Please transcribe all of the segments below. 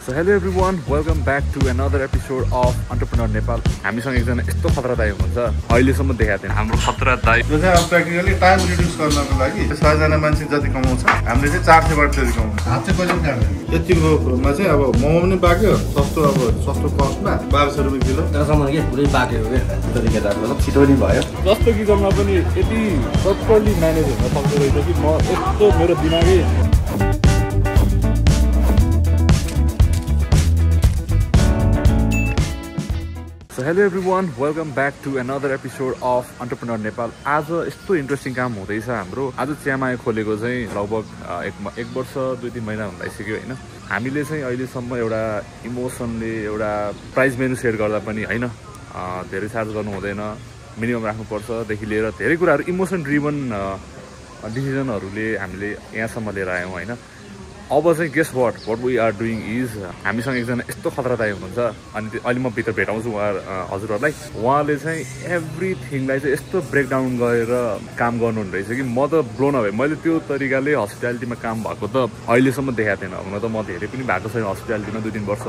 So hello everyone, welcome back to another episode of Entrepreneur Nepal. हामीसँग एकजना यस्तो खतरा दाइ हुनुहुन्छ अहिलेसम्म देखाएको थिएन हाम्रो खतरा दाइ जो चाहिँ अब प्र्याक्टिकली टाइम रिड्युस गर्नको लागि 6 जना मान्छे जति कमाउँछ हामीले चाहिँ 400 बाट जति कमाउँछ हात चाहिँ कहिले खाँदैन यतिकोमा चाहिँ अब मोमो पनि पाक्यो सस्तो कस्टमा 1200 रुपैयाँ किलो त्यसम्म के पुरै पाक्यो के त्यति केटाहरुको छिटो नि भयो जस्तो कि जम्मा पनि यति प्रपरली म्यानेज हुन सक्दो रहेछ कि म यस्तो मेरो दिमागै So hello everyone, welcome back to another episode of Entrepreneur Nepal. आज यस्तो इन्ट्रेस्टिङ काम हुँदैछ हाम्रो आज चियामाया खोलेको चाहिँ लगभग एक वर्ष 2-3 महिना हुन लागिसक्यो हैन हामीले चाहिँ अहिलेसम्म एउटा इमोसनले एउटा प्राइस मेनु सेट गर्दा पनि हैन धेरै चार्ज गर्नु हुँदैन मिनिमम राख्नुपर्छ देखि लिएर धेरै कुराहरु इमोसन ड्रिभन डिसिजनहरुले हामीले यहाँसम्म लिएर आयौं हैन अब चाहिँ guess what we are doing is हामीसँग एकजना यस्तो खतरा दाइ हुनुहुन्छ अनि अहिले म भित्र भेटाउँछु हजुरहरुलाई उहाँले चाहिँ एभ्रीथिङलाई चाहिँ यस्तो ब्रेकडाउन गरेर काम गर्नुहुँदै रहेछ कि म त ब्लोन भए मैले त्यो तरिकाले हस्पिटालिटीमा काम भएको त अहिलेसम्म देखाएको थिएन हुन त म धेरै पनि भएको छैन हस्पिटालिटीमा 2-3 वर्ष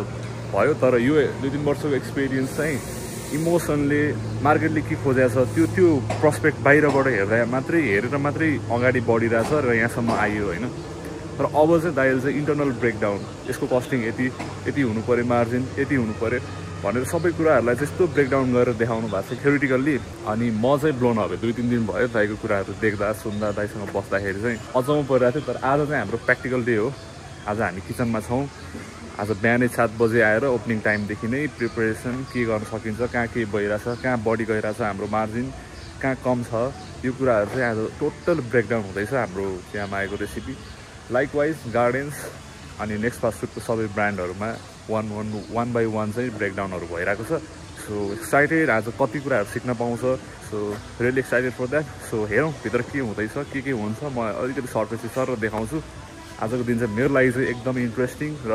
भयो तर यो 2-3 वर्षको एक्सपिरियन्स चाहिँ इमोसनले मार्केटले के खोजेको छ त्यो प्रोस्पेक्ट बाहिरबाट हेरेर मात्रै अगाडि बढिरहेछ र यहाँसम्म आयो हैन तर अब चाहिँ दाइले चाहिँ इन्टरनल ब्रेकडाउन यसको कस्टिङ यति हुनु पर्यो मार्जिन यति हुनु पर्यो भनेर सबै कुराहरूलाई चाहिँ यस्तो ब्रेकडाउन गरेर देखाउनु भएको छ थ्योरिटिकल्ली अनि म चाहिँ ब्लोन भयो 2-3 दिन भयो दाइको कुराहरू देख्दा सुन्दा दाइसँग बस्दाखेरि चाहिँ अचम्म परिरहेको थियो तर आज चाहिँ हाम्रो प्र्याक्टिकल डे हो आज हामी किचनमा छौँ आज बिहानै 7 बजे आएर ओपनिङ टाइमदेखि नै प्रिपरेसन के गर्न सकिन्छ कहाँ के भइरहेछ कहाँ बढी गइरहेछ हाम्रो मार्जिन कहाँ कम छ यो कुराहरू चाहिँ आज टोटल ब्रेकडाउन हुँदैछ हाम्रो त्यहाँ आएको रेसिपी लाइकवाइज गार्डन्स अनि नेक्स्ट फास्ट फुडको सबै ब्रान्डहरुमा one by one चाहिँ ब्रेकडाउनहरु भइरहेको छ सो एक्साइटेड आज कति कुराहरु सिक्न पाउँछ so really excited for that so हेरौँ भित्र के हुँदैछ के हुन्छ म अलिकति सर्टपछि सर देखाउँछु आजको दिन चाहिँ मेरो लागि चाहिँ एकदमै इन्ट्रेस्टिङ र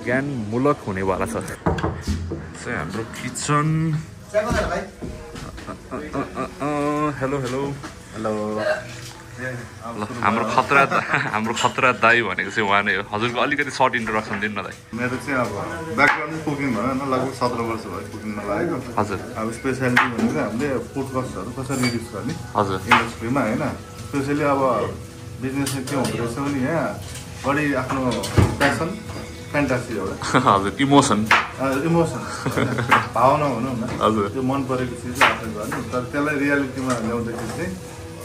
ज्ञानमूलक हुनेवाला छ चाहिँ हाम्रो किचन हेलो हाम्रो खतरा दाइ भनेको चाहिँ उहाँ नै हो हजुरको अलिकति सर्ट इन्ट्रोडक्सन दिनु न दाइ मेरो चाहिँ अब ब्याकग्राउन्ड कुकिङ भनौँ न लगभग 17 वर्ष भयो कुकिङमा लागेको हजुर अब स्पेशालिटी भनेको हामीले फुड कस्टहरू कसरी रिड्युस गर्ने हजुर इन्डस्ट्रीमा हैन स्पेशली अब बिजनेसमा के हुँदो रहेछ भने यहाँ बढी आफ्नो प्यासन फ्यान्टासी एउटा हजुर इमोसन भावना भनौँ न हजुर त्यो मन परेको चिज आफै गर्ने तर त्यसलाई रियालिटीमा ल्याउँदाखेरि चाहिँ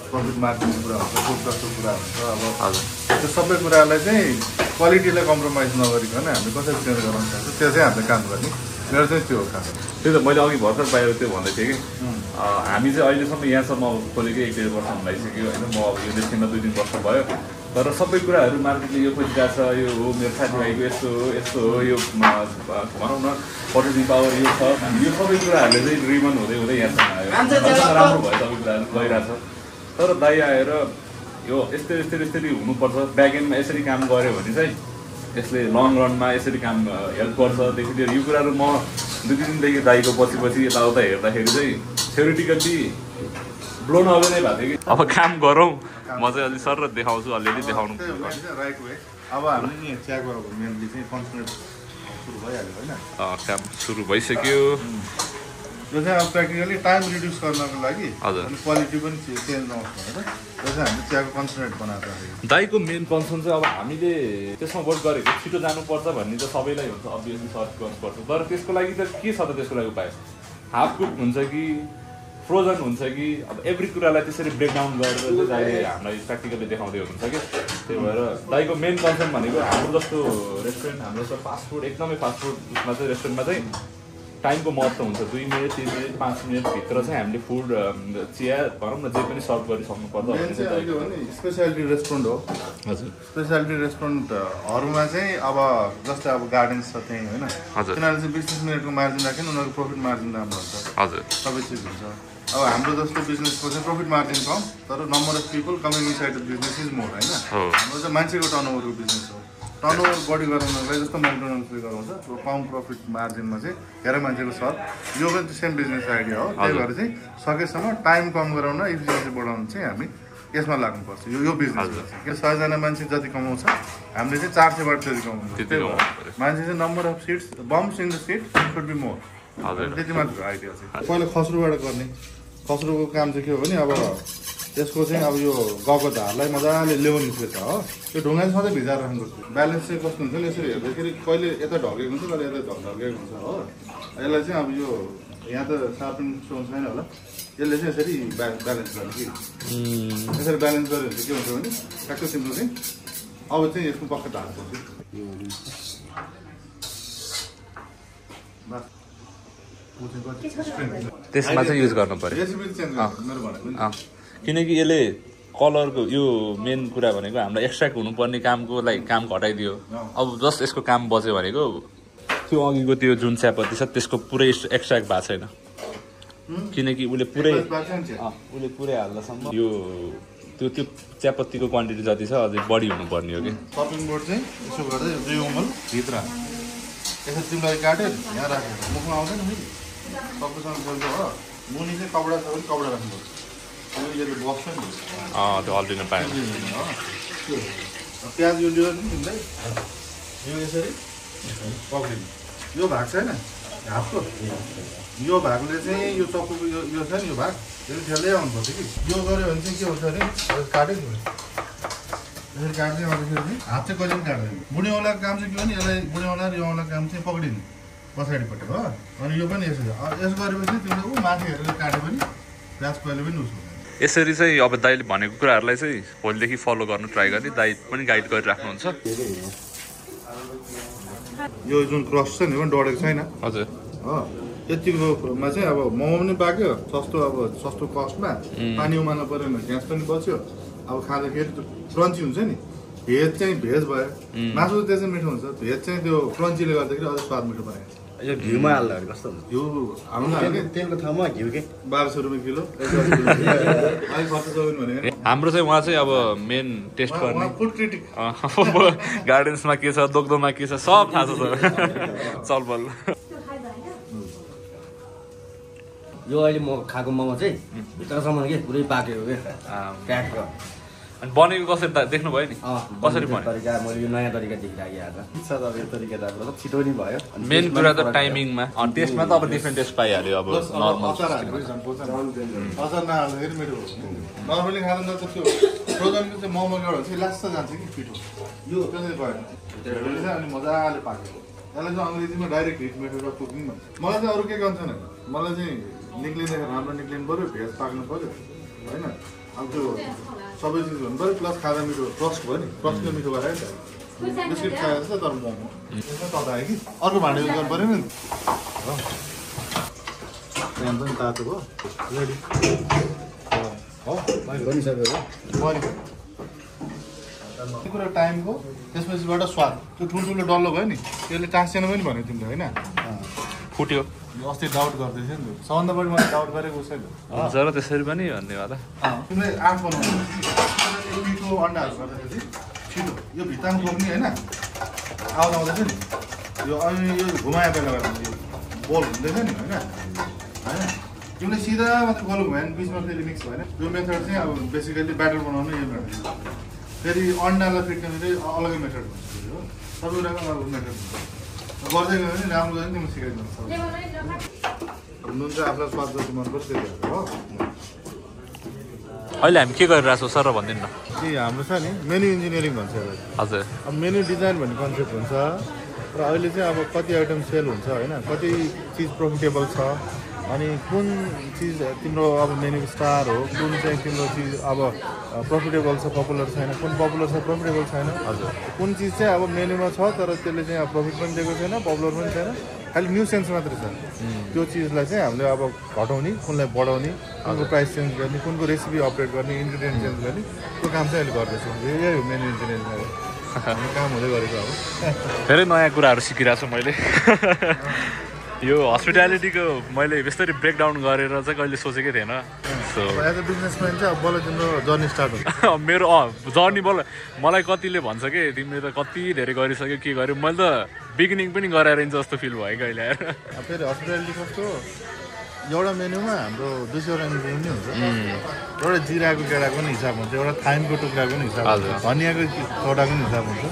प्रफिट मार्जिनको कुरा हुन्छ फुड कस्टको कुरा हुन्छ अब हजुर त्यो सबै कुरालाई चाहिँ क्वालिटीलाई कम्प्रोमाइज नगरिकन हामीले कसरी चेन्ज गर्न सक्छौँ त्यो चाहिँ हामीले काम गर्ने मेरो चाहिँ त्यो हो खास त्यही त मैले अघि भर्खर बाहिर त्यो भन्दै थिएँ कि हामी चाहिँ अहिलेसम्म यहाँसम्म खोलेकै 1-1.5 वर्ष हुन लागिसक्यो होइन म अब यो इन्डस्ट्रीमा 2-3 वर्ष भयो तर सबै कुराहरू मार्केटले यो खोजिरहेको छ यो हो मेरो साथीभाइको यस्तो हो यो भनौँ न पर्चेसिङ पावर यो छ यो सबै कुराहरूले चाहिँ ड्रिभन हुँदै यहाँसम्म आयो राम्रो भयो सबै कुराहरू गइरहेछ तर दाइ आएर यो यसरी हुनुपर्छ ब्याकएन्डमा यसरी काम गऱ्यो भने चाहिँ यसले लङ रनमा यसरी काम हेल्प गर्छ देखि लिएर यो कुराहरू म 2-3 दिनदेखि दाइको पछि यताउता हेर्दाखेरि चाहिँ थ्योरिटिकल्ली ब्लोन अवे नै भएको थियो कि अब काम गरौँ म चाहिँ अलि सर देखाउँछु अलिअलि देखाउनु राइट वे अब हामीले नि चियाको मेनली चाहिँ कन्सन्ट्रेट सुरु भइहाल्यो होइन काम सुरु भइसक्यो जो चाहिँ अब प्र्याक्टिकली टाइम रिड्युस गर्नको लागि हजुर अनि क्वालिटी पनि चेन्ज नहोस् भनेर जो चाहिँ हामीले चियाको कन्सन्ट्रेट बनाएको दाइको मेन कन्सर्न चाहिँ अब हामीले त्यसमा वर्क गरेको छिटो जानुपर्छ भन्ने त सबैलाई हुन्छ अभियसली सर्च गर्नुपर्छ तर त्यसको लागि त के छ त त्यसको लागि उपाय हाफ कुक हुन्छ कि फ्रोजन हुन्छ कि अब एभ्री कुरालाई त्यसरी ब्रेकडाउन गरेर चाहिँ दाइले हामीलाई प्र्याक्टिकली देखाउँदै हुनुहुन्छ कि त्यही भएर दाइको मेन कन्सर्न भनेको हाम्रो जस्तो रेस्टुरेन्ट हाम्रो जस्तो फास्ट फुड एकदमै फास्ट फुडमा चाहिँ रेस्टुरेन्टमा चाहिँ टाइमको महत्त्व हुन्छ 2 मिनट 3 मिनट 5 मिनटभित्र चाहिँ हामीले फुड चिया भनौँ न जे पनि सर्भ गरिसक्नु पर्छ स्पेसियालिटी रेस्टुरेन्ट हो हजुर स्पेसियालिटी रेस्टुरेन्टहरूमा चाहिँ अब जस्तै अब गार्डन्स छ त्यहीँ होइन तिनीहरूले चाहिँ 20-30 मिनटको मार्जिन राख्यो उनीहरूको प्रफिट मार्जिन राम्रो हुन्छ हजुर सबै चिज हुन्छ अब हाम्रो जस्तो बिजनेसको चाहिँ प्रफिट मार्जिन कम तर number of people coming inside the business is more होइन हाम्रो चाहिँ मान्छेको टर्नओभरको बिजनेस हो टर्नओभर बढी गराउनलाई जस्तो मेन्टेनेन्स गराउँछ कम प्रफिट मार्जिनमा चाहिँ धेरै मान्छेको छ यो पनि सेम बिजनेस आइडिया हो त्यही भएर चाहिँ सकेसम्म टाइम कम गराउन इफिसियन्सी बढाउन चाहिँ हामी यसमा लाग्नुपर्छ यो बिजनेस 100जना मान्छे जति कमाउँछ हामीले चाहिँ 400बाट जति कमाउँछ मान्छे चाहिँ number of seats bums in the seat should be more त्यति मात्र आइडिया चाहिँ पहिला खस्रोबाट गर्ने खस्रोको काम चाहिँ के हो भने अब त्यसको चाहिँ अब यो गएको धारलाई मजाले ल्याउने छ हो त्यो ढुङ्गाले सधैँ भिजाएर राख्नुपर्छ ब्यालेन्स चाहिँ कस्तो हुन्छ नि यसरी हेर्दाखेरि कहिले यता ढकेको हुन्छ कहिले यता ढकेको हुन्छ हो यसलाई चाहिँ अब यो यहाँ त सार्पिङ स्टोन छैन होला यसले चाहिँ यसरी ब्यालेन्स गर्ने कि यसरी ब्यालेन्स गऱ्यो भने के हुन्छ भने ट्याक्कै तिम्रो चाहिँ अब चाहिँ यसको पक्का धार पर्छ त्यसमा चाहिँ युज गर्नु पर्यो किनकि यसले कलरको यो मेन कुरा भनेको हाम्रो एक्सट्र्याक्ट हुनुपर्ने कामको काम घटाइदियो अब जस्ट यसको काम बच्यो भनेको त्यो अघिको त्यो जुन चियापत्ती छ त्यसको पुरै एक्सट्र्याक्ट भएको छैन किनकि उसले पुरै हाल्दासम्म यो त्यो चियापत्तीको क्वान्टिटी जति छ अझै बढी हुनुपर्ने हो कि सपिङ बोर्ड चाहिँ यसो गर्दै रिमोभल भित्र यसरी तिमीलाई काटेर यहाँ राखेर मुखमा आउँदैन नि सबैसँग खेल्छ हो मुनि चाहिँ कपडा छ भने कपडा राख्नुपर्छ यसले बस्छ नि त्यो अल्टिन पाएन प्याज यो लियो नि तिमीलाई यो यसरी पक्रिनु यो भाग छैन हातको यो भागले चाहिँ यो चक्कुको यो छ नि यो भाग यसले ठेल्दै आउनुपर्छ कि यो गऱ्यो भने चाहिँ के हुन्छ अरे काट्यो नि यसरी काट्दै आउँदाखेरि चाहिँ हात चाहिँ कहिले पनि काट्दैन बुढेवालाको काम चाहिँ के हो भने यसलाई बुढेवाला र यो वालाको काम चाहिँ पक्रिनु पछाडिपट्टि हो अनि यो पनि यसरी यसो गरेपछि तिमीले माथि हेरेर काट्यो भने प्याज कहिले पनि उसो यसरी चाहिँ अब दाइले भनेको कुराहरूलाई चाहिँ भोलिदेखि फलो गर्नु ट्राई गर्ने दाइ पनि गाइड गरिराख्नुहुन्छ यो जुन क्रस छ नि पनि डढेको छैन हजुर हो यतिकोमा चाहिँ अब मोमो पनि पाक्यो सस्तो कस्टमा पानी उमाल्नु परेन ग्यास पनि बच्यो अब खाँदाखेरि क्रन्ची हुन्छ नि भेज चाहिँ भेज भयो मासु त त्यसै मिठो हुन्छ भेज चाहिँ त्यो क्रन्चीले गर्दाखेरि अझै स्वाद मिठो बनाएको छ यो घिउमा हाल्दाखेरि कस्तो हुन्छ घिउ हाल्नु तेलको ठाउँमा घिउ के 1200 रुपियाँ किलो अलिक खर्च छ भने हाम्रो चाहिँ उहाँ चाहिँ अब मेन टेस्ट गर्ने फुड क्रिटिक गार्डन्समा के छ दोक्दोमा के छ सब थाहा छ चलबल यो अहिले म खाएको मोमो चाहिँ भित्रसम्म के पुरै पाकेको के प्याक अनि बनेको कसरी देख्नु भयो नि कसरी बन्यो तरिका मैले यो नयाँ तरिका देखिराखेँ आज इच्छा त अब यो तरिका त अब छिटो नै भयो मेन कुरा त टाइमिङमा अनि टेस्टमा त अब डिफ्रेन्ट टेस्ट पाइहाल्यो अब नर्मल अचार नहाल्दाखेरि मिठो नर्मली खाँदा त त्यो फ्रोजनको चाहिँ मोमो एउटा चाहिँ लास्ट जान्छ कि पिठो यो त्यसरी भएन चाहिँ अनि मजाले पाकेको यसलाई चाहिँ अङ्ग्रेजीमा direct hit method of cooking भन्छ मलाई चाहिँ अरू केही गर्छ छैन मलाई चाहिँ निक्लिँदाखेरि राम्रो निक्लिनु पऱ्यो भेज पाक्नु पऱ्यो होइन अब त्यो सबै चिज हुनु पऱ्यो प्लस खाँदा मिठो क्रस्ट भयो नि क्रस्टले मिठो गरायो नि त बिस्किट खाएको जस्तो तर मोमो यसमा तता आयो कि अर्को भाँडा युज गर्नु पऱ्यो नि प्यान पनि तातो भयो रेडी हो बनिसक्यो कुरा टाइमको त्यसपछिबाट स्वाद त्यो ठुल्ठुलो डल्लो भयो नि त्यसले टाँसेन पनि भन्यो तिमीले होइन फुट्यो अस्ति डाउट गर्दैछ नि सबभन्दा बढी मैले डाउट गरेको उसैले हुन्छ र त्यसरी पनि भन्नेवाला तिमीले आठ बनाउनु मिठो अन्डाहरू गर्दाखेरि छिटो यो भित्तामा खोक्ने होइन आउँदैछ नि यो अनि यो घुमायो बेला गर्दा यो बोल हुँदैछ नि होइन तिमीले सिधा मात्र गोल भयो भने बिचमा फेरि मिक्स भएन यो मेथड चाहिँ अब बेसिकली ब्याटर बनाउनु यो मेथड फेरि अन्डालाई फिट्ने चाहिँ अलगै मेथड हुन्छ हो सबै कुराको अलग मेथड हुन्छ गर्दै गयो भने राम्रो गयो भने तिमीले सिकाइदिनु नुन चाहिँ आफूलाई स्वाद जति मनपर्छ त्यति हो अहिले हामी के गरिरहेको छौँ सर भनिदिनु न ए हाम्रो छ नि मेन्यु इन्जिनियरिङ भन्छ यसलाई हजुर अब मेन्यु डिजाइन भन्ने कन्सेप्ट हुन्छ र अहिले चाहिँ अब कति आइटम सेल हुन्छ होइन कति चिज प्रफिटेबल छ अनि कुन चिज तिम्रो अब मेन्युको स्टार हो कुन चाहिँ तिम्रो चिज अब प्रफिटेबल छ पपुलर छैन कुन पपुलर छ प्रफिटेबल छैन हजुर कुन चिज चाहिँ अब मेन्युमा छ तर त्यसले चाहिँ अब प्रफिट पनि दिएको छैन पपुलर पनि छैन खालि न्यू सेन्स मात्रै छ त्यो चिजलाई चाहिँ हामीले अब घटाउने कुनलाई बढाउने कुनको प्राइस चेन्ज गर्ने कुनको रेसिपी अपडेट गर्ने इन्ग्रिडियन्ट चेन्ज गर्ने त्यो काम चाहिँ अहिले गर्दैछौँ यही हो मेन्यु इन्जिनियरिङ अब हामी काम हुँदै गरेको अब धेरै नयाँ कुराहरू सिकिरहेको छु मैले यो हस्पिटालिटीको मैले यस्तरी ब्रेकडाउन गरेर चाहिँ कहिले सोचेकै थिएन सो एज अ बिजनेसम्यान चाहिँ अब बल्ल तिम्रो जर्नी स्टार्ट हुन्छ मेरो जर्नी बल्ल मलाई कतिले भन्छ कि तिमीले त कति धेरै गरिसक्यो के गर्यो मैले त बिगिनिङ पनि गराएर जस्तो फिल भयो कहिले आएर फेरि हस्पिटालिटी कस्तो एउटा मेन्युमा हाम्रो 200 इन्ग्रिडियन्ट नि हुन्छ एउटा जिराको गेडाको पनि हिसाब हुन्छ एउटा थाइमको टुक्राको पनि हिसाब हुन्छ धनियाँको चौडाको पनि हिसाब हुन्छ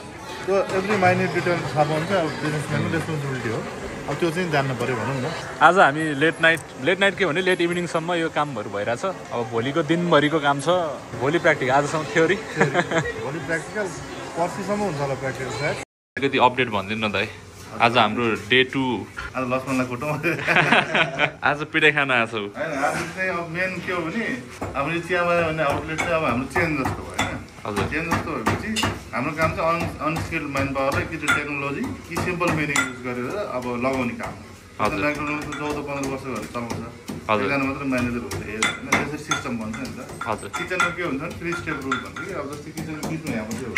त्यो एभ्री माइन्युट डिटेल थाहा पाउनु चाहिँ अब बिजनेसम्यानको रेस्पोन्सिबिलिटी हो अब त्यो चाहिँ जान्नु पऱ्यो भनौँ न आज हामी लेट नाइट के भने लेट इभिनिङसम्म यो कामहरू भइरहेछ अब भोलिको दिनभरिको काम छ भोलि प्र्याक्टिकल आजसम्म थ्योरी भोलि प्र्याक्टिकल पर्सिसम्म हुन्छ होला प्र्याक्टिकल सायद अलिकति अपडेट भनिदिनु न दाइ आज हाम्रो डे 2 आज लक्ष्मणलाई कुटौँ आज पिटाइ खान आएको छौ होइन आज चाहिँ अब मेन के हो भने हाम्रो चियामा भन्ने आउटलेट चाहिँ अब हाम्रो चेन जस्तो भयो होइन हजुर चेन जस्तो भएपछि हाम्रो काम चाहिँ अनस्किल्ड म्यान पावरलाई कि चाहिँ टेक्नोलोजी कि सिम्पल मेनिङ युज गरेर अब लगाउने काम हो म्याकडोनल्डको 14-15 वर्षहरू चलाउँछ एकजना मात्र म्यानेजर हुन्छ होइन त्यसरी सिस्टम भन्छ नि त हजुर किचनमा के हुन्छ भने 3 स्टेप रुल भन्छ कि अब जस्तै किचनको बिचमा यहाँ बस्यो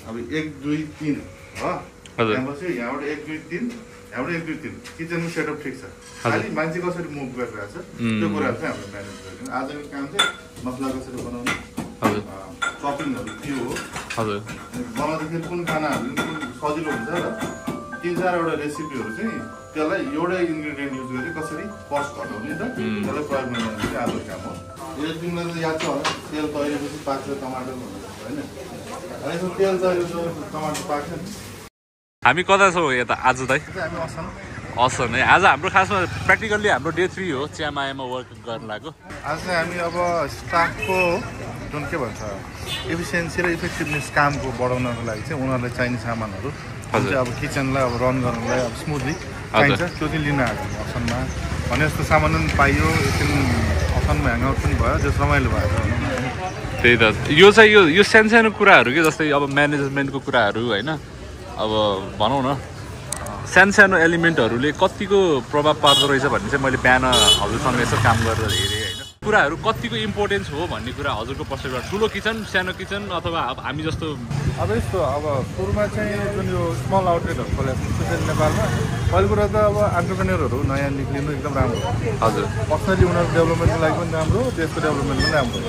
अब 1 2 3 हो यहाँ बस्यो यहाँबाट 1 2 3 यहाँबाट 1 2 3 किचनको सेटअप ठिक छ खालि मान्छे कसरी मुभ गरिरहेछ त्यो कुराहरू चाहिँ हाम्रो म्यानेज गर्दैन आजको काम चाहिँ मसला कसरी बनाउने चपिङहरू के हो हजुर बनाउँदाखेरि कुन खानाहरू सजिलो हुन्छ र 3-4वटा रेसिपीहरू चाहिँ त्यसलाई एउटै इन्ग्रिडियन्ट युज गरी कसरी कस्ट घटाउने त त्यसलाई प्रयोग गर्ने चाहिँ आजको काम हो यो तिमीलाई त याद छ होला तेल तैरेपछि पाक्छ टमाटर होइन अहिले तेल तैरेपछि टमाटर पाक्छ नि हामी कता छौँ यता आज दाइ हामी असन है आज हाम्रो खासमा प्र्याक्टिकल्ली हाम्रो डे 3 हो चियामायामा वर्क गर्न लाग्यो आज चाहिँ हामी अब स्टाफको जुन के भन्छ एफिसियन्सी र इफेक्टिभनेस कामको बढाउनको लागि चाहिँ उनीहरूलाई चाहिने सामानहरू जुन चाहिँ अब किचनलाई अब रन गर्नलाई अब स्मुथली चाहिन्छ त्यो चाहिँ लिन आएको अप्सनमा भने जस्तो सामान पनि पाइयो एकछिन अप्सनमा ह्याङआउट पनि भयो जो रमाइलो भएको त्यही त यो चाहिँ यो सानो कुराहरू के जस्तै अब म्यानेजमेन्टको कुराहरू होइन अब भनौँ न सानो एलिमेन्टहरूले कतिको प्रभाव पार्दो रहेछ भन्ने चाहिँ मैले बिहान हजुरसँग यसो काम गरेर हेरेँ होइन कुराहरू कतिको इम्पोर्टेन्स हो भन्ने कुरा हजुरको पर्सपेक्टिभबाट ठुलो किचन सानो किचन अथवा अब हामी जस्तो अब यस्तो अब सुरुमा चाहिँ जुन यो स्मल आउटलेटहरू खोलेको छ स्पेसली नेपालमा पहिलो कुरा त अब एन्टरप्रेन्योरहरू नयाँ निक्लिनु एकदम राम्रो हो हजुर पर्सनली उनीहरूको डेभलपमेन्टको लागि पनि राम्रो देशको डेभलपमेन्ट पनि राम्रो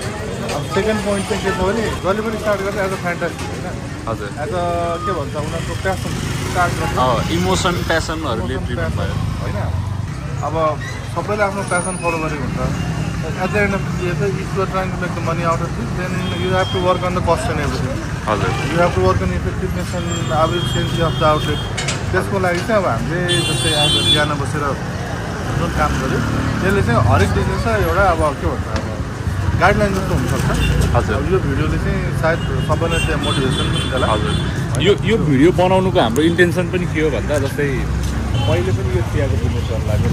अब सेकेन्ड पोइन्ट चाहिँ के छ भने जहिले पनि स्टार्ट गर्दा एज अ फ्यान्टास्टिक होइन हजुर एज अ के भन्छ उनीहरूको प्यासन स्टार्ट गर्छ इमोसन प्यासनहरूले होइन अब सबैले आफ्नो प्यासन फलो गरेको हुन्छ at the end of the day, if you are trying to make the money out of this, then you have to work on the cost and everything. You have to work on effectiveness and efficiency of the outlet. त्यसको लागि चाहिँ अब हामीले जस्तै आज बिहान बसेर जुन काम गऱ्यो त्यसले चाहिँ हरेक बिजनेस एउटा अब के भन्छ अब गाइडलाइन जस्तो हुनसक्छ हजुर यो भिडियोले चाहिँ सायद सबैलाई चाहिँ मोटिभेसन पनि दिन्छ हजुर यो भिडियो बनाउनुको हाम्रो इन्टेन्सन पनि के हो भन्दा जस्तै मैले पनि यो चियाको बिजनेस गर्न लाग्यो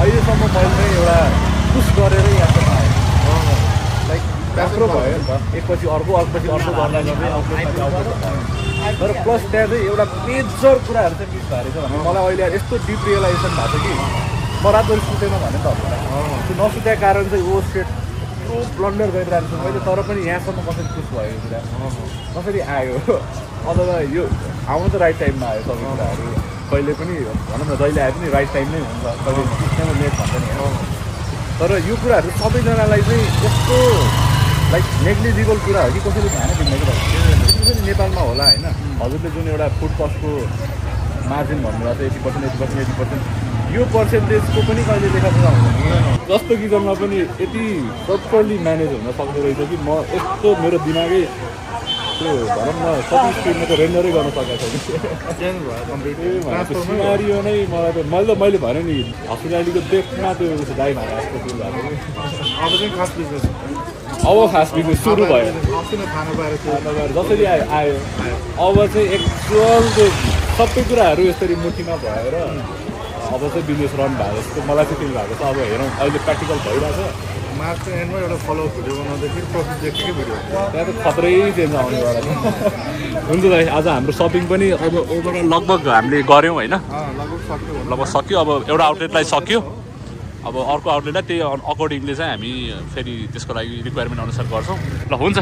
अहिलेसम्म मैले चाहिँ एउटा पुस गरेर यहाँसम्म आएँ लाइक राम्रो भयो नि त एकपछि अर्को अर्कोपछि अर्को गर्दा गर्दै तर प्लस त्यहाँ चाहिँ एउटा मेजर कुराहरू चाहिँ मिस भएको रहेछ भने मलाई अहिले यस्तो डिप रियलाइजेसन भएको छ कि म रातभरि सुतेन भने त त्यो नसुतेको कारण चाहिँ ओ सेट यस्तो ब्लन्डर गरिरहेको छु मैले तर पनि यहाँसम्म कसरी खुस भयो यो कुरा कसरी आयो अथवा यो आउनु त राइट टाइममा आयो सबै कुराहरू कहिले पनि भनौँ न जहिले आए पनि राइट टाइम नै हुन्छ कहिले बिचमा लेट भन्छ नि तर यो कुराहरू सबैजनालाई चाहिँ यस्तो लाइक नेग्लिजिबल कुरा हो कि कसैले ध्यान दिँदैन स्पेसली नेपालमा होला होइन हजुरले जुन एउटा फुड कस्टको मार्जिन भन्नुभएको छ 80% यो पर्सेन्टेजको पनि कहिले देखाएको हुँदैन जस्तो किचनमा पनि यति प्रपरली म्यानेज हुन सक्दो रहेछ कि म यस्तो मेरो दिमागै त्यो भनौँ न सबै स्पिडमा त रेन्डरै गर्न सकेको छ सिनारियो नै मलाई त मैले भने नि हस्पिटालिटीको डेफमा त्यो दाइ भाडा जस्तो फिल भएको अब चाहिँ खास बिजनेस अब खास बिजनेस सुरु भयो जसरी आयो अब चाहिँ एक्चुअल त्यो सबै कुराहरू यसरी मुठीमा भएर अब चाहिँ बिजनेस रन भएको जस्तो मलाई चाहिँ फिल भएको छ अब हेरौँ अहिले प्र्याक्टिकल भइरहेछ मार्चको एन्डमा एउटा फलोअप भिडियो बनाउँदाखेरि प्रफिट देखेकै भिडियो त्यहाँ त खतरै चेन्ज आउनेवाला छ हुन्छ दाइ आज हाम्रो सपिङ पनि अब ओभरअल लगभग हामीले गऱ्यौँ होइन लगभग सक्यो अब एउटा आउटलेटलाई सक्यो अब अर्को आउटलेटलाई त्यही अकर्डिङले चाहिँ हामी फेरि त्यसको लागि रिक्वायरमेन्ट अनुसार गर्छौँ ल हुन्छ